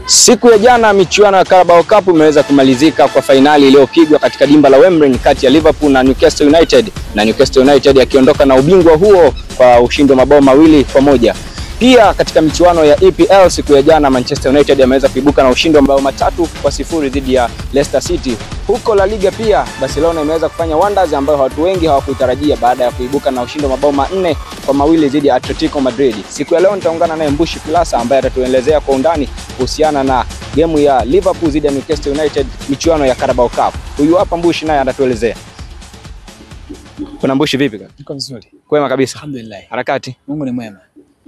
Siku ya jana michuano ya Carabao Cup imeweza kumalizika kwa fainali iliyopigwa katika dimba la Wembley kati ya Liverpool na Newcastle United, na Newcastle United akiondoka na ubingwa huo kwa ushindi wa mabao 2-1. Pia katika michuano ya EPL siku ya jana Manchester United ameweza kuibuka na ushindi wa mabao 3-0 dhidi ya Leicester City. Huko La Liga pia Barcelona imeweza kufanya wonders ambayo watu wengi hawakuitarajia baada ya kuibuka na ushindi wa mabao 4-2 dhidi ya Atletico Madrid. Siku ya leo nitaungana naye Mbushi Kilasa ambaye atatuelezea kwa undani kuhusiana na gemu ya Liverpool dhidi ya Newcastle United, michuano ya Carabao Cup. Huyu hapa Mbushi naye atatuelezea. Kuna Mbushi, vipi kaka? Niko vizuri. Kwema kabisa. Alhamdulillah. Harakati. Mungu ni mwema.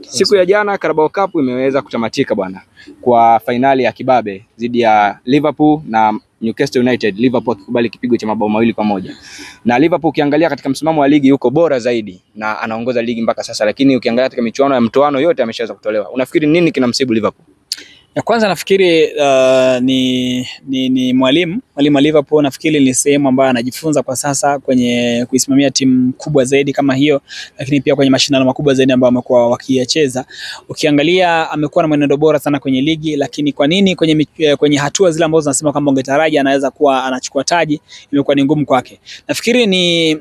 Siku ya jana Carabao Cup imeweza kutamatika bwana kwa fainali ya kibabe dhidi ya Liverpool na Newcastle United, Liverpool akikubali kipigo cha mabao 2-1. Na Liverpool ukiangalia katika msimamo wa ligi yuko bora zaidi na anaongoza ligi mpaka sasa, lakini ukiangalia katika michuano ya mtoano yote ameshaweza kutolewa. Unafikiri nini kinamsibu Liverpool? Ya kwanza nafikiri ni mwalimu wa Liverpool. Nafikiri ni sehemu ambayo anajifunza kwa sasa kwenye kuisimamia timu kubwa zaidi kama hiyo, lakini pia kwenye mashindano makubwa zaidi ambayo amekuwa wakiyacheza. Ukiangalia amekuwa na mwenendo bora sana kwenye ligi, lakini kwa nini kwenye hatua zile ambazo tunasema kwamba ungetaraji anaweza kuwa anachukua taji, imekuwa ni ngumu kwake. Nafikiri ni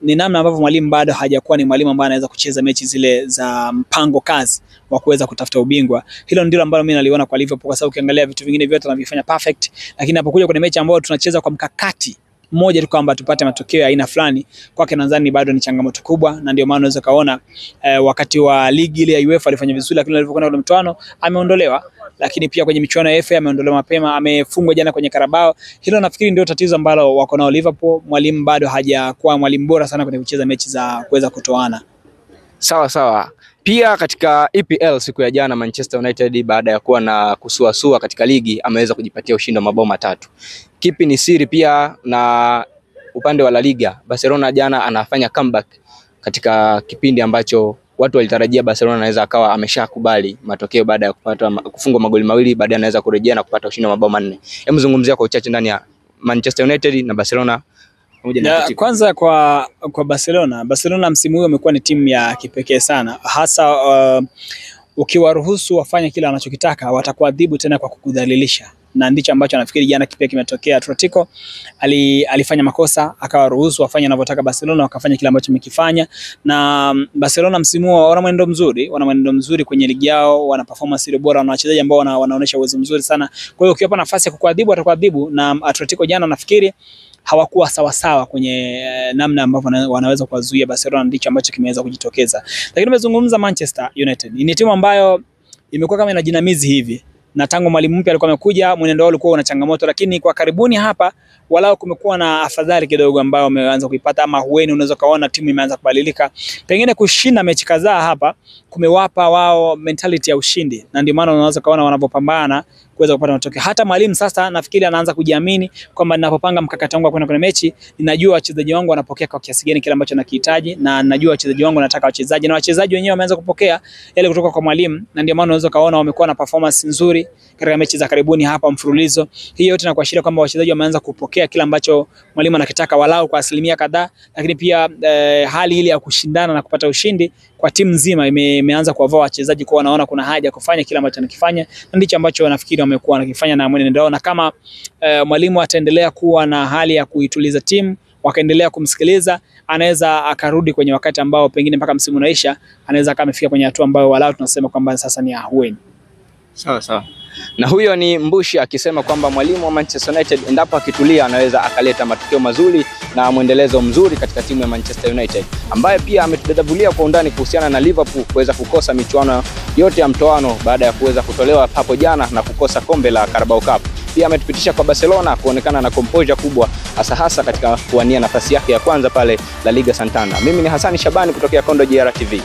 namna ambavyo mwalimu bado hajakuwa ni mwalimu ambaye anaweza kucheza mechi zile za mpango kazi wa kuweza kutafuta ubingwa. Hilo ndilo ambalo mimi naliona kwa Liverpool, kwa sababu ukiangalia vitu vingine vyote anavifanya perfect, lakini anapokuja kwenye mechi ambayo tunacheza kwa mkakati mmoja tu kwamba tupate matokeo ya aina fulani, kwake nadhani bado ni changamoto kubwa. Na ndio maana unaweza kaona wakati wa ligi ile ya UEFA alifanya vizuri, lakini alipokwenda kwenye mtoano ameondolewa, lakini pia kwenye michuano ya FA ameondolewa mapema, amefungwa jana kwenye Carabao. Hilo nafikiri ndio tatizo ambalo wako nao Liverpool. Mwalimu bado hajakuwa mwalimu bora sana kwenye kucheza mechi za kuweza kutoana. Sawa sawa. Pia katika EPL siku ya jana Manchester United baada ya kuwa na kusuasua katika ligi ameweza kujipatia ushindi wa mabao 3. Kipi ni siri? Pia na upande wa La Liga, Barcelona jana anafanya comeback katika kipindi ambacho watu walitarajia Barcelona anaweza akawa ameshakubali matokeo baada ya kupata kufungwa magoli 2, baadaye anaweza kurejea na kupata ushindi wa mabao 4. Hebu zungumzia kwa uchache ndani ya Manchester United na Barcelona. Ya, kwanza kwa Barcelona msimu huu amekuwa ni timu ya kipekee sana, hasa ukiwaruhusu wafanye kila wanachokitaka watakuadhibu tena kwa kukudhalilisha, na ndicho ambacho nafikiri jana kipia kimetokea. Atletico alifanya makosa akawaruhusu wafanye wanavyotaka Barcelona, wakafanya kile ambacho wamekifanya. Na Barcelona msimu huu wana mwenendo mzuri, wana mwenendo mzuri kwenye ligi yao, wana performance ile bora, wana wachezaji ambao wanaonyesha uwezo mzuri sana. Kwa hiyo ukiwapa nafasi ya kukuadhibu watakuadhibu, na Atletico jana nafikiri hawakuwa sawa sawa kwenye namna ambavyo wanaweza kuwazuia Barcelona, ndicho ambacho kimeweza kujitokeza. Lakini nimezungumza Manchester United ni timu ambayo imekuwa kama ina jinamizi hivi, na tangu mwalimu mpya alikuwa amekuja mwenendo wao ulikuwa una changamoto, lakini kwa karibuni hapa walau kumekuwa na afadhali kidogo ambayo wameanza kuipata, ama hueni unaweza kaona timu imeanza kubadilika. Pengine kushinda mechi kadhaa hapa kumewapa wao mentality ya ushindi, na ndio maana unaweza kaona wanapopambana kuweza kupata matokeo. Hata mwalimu sasa nafikiri anaanza kujiamini kwamba ninapopanga mkakati wangu kwenda kwenye mechi, ninajua wachezaji wangu wanapokea kwa kiasi gani kile ambacho nakihitaji, na ninajua wachezaji wangu nataka wachezaji, na wachezaji wenyewe wameanza kupokea yale kutoka kwa mwalimu, na ndio maana unaweza kaona wamekuwa na performance nzuri katika mechi za karibuni hapa mfululizo. Hii yote inakuashiria kwamba wachezaji wameanza kupokea kile ambacho mwalimu anakitaka walau kwa asilimia kadhaa, lakini pia hali ile ya kushindana na kupata ushindi kwa timu nzima imeanza kuwavaa wachezaji kwa wanaona kuna haja kufanya kile ambacho anakifanya, na ndicho ambacho nafikiri wamekuwa wanakifanya na mwenendo wao. Na kama mwalimu ataendelea kuwa na hali ya kuituliza timu, wakaendelea kumsikiliza, anaweza akarudi kwenye wakati ambao pengine mpaka msimu unaisha anaweza kama amefika kwenye hatua ambayo walau tunasema kwamba sasa ni ahueni. Sawa sawa. Na huyo ni Mbushi akisema kwamba mwalimu wa Manchester United endapo akitulia anaweza akaleta matokeo mazuri na mwendelezo mzuri katika timu ya Manchester United, ambaye pia ametudadavulia kwa undani kuhusiana na Liverpool kuweza kukosa michuano yote ya mtoano baada ya kuweza kutolewa hapo jana na kukosa kombe la Carabao Cup. Pia ametupitisha kwa Barcelona kuonekana na composure kubwa hasa katika kuwania nafasi yake ya kwanza pale La Liga Santander. Mimi ni Hasani Shabani kutokea Kondo JR TV.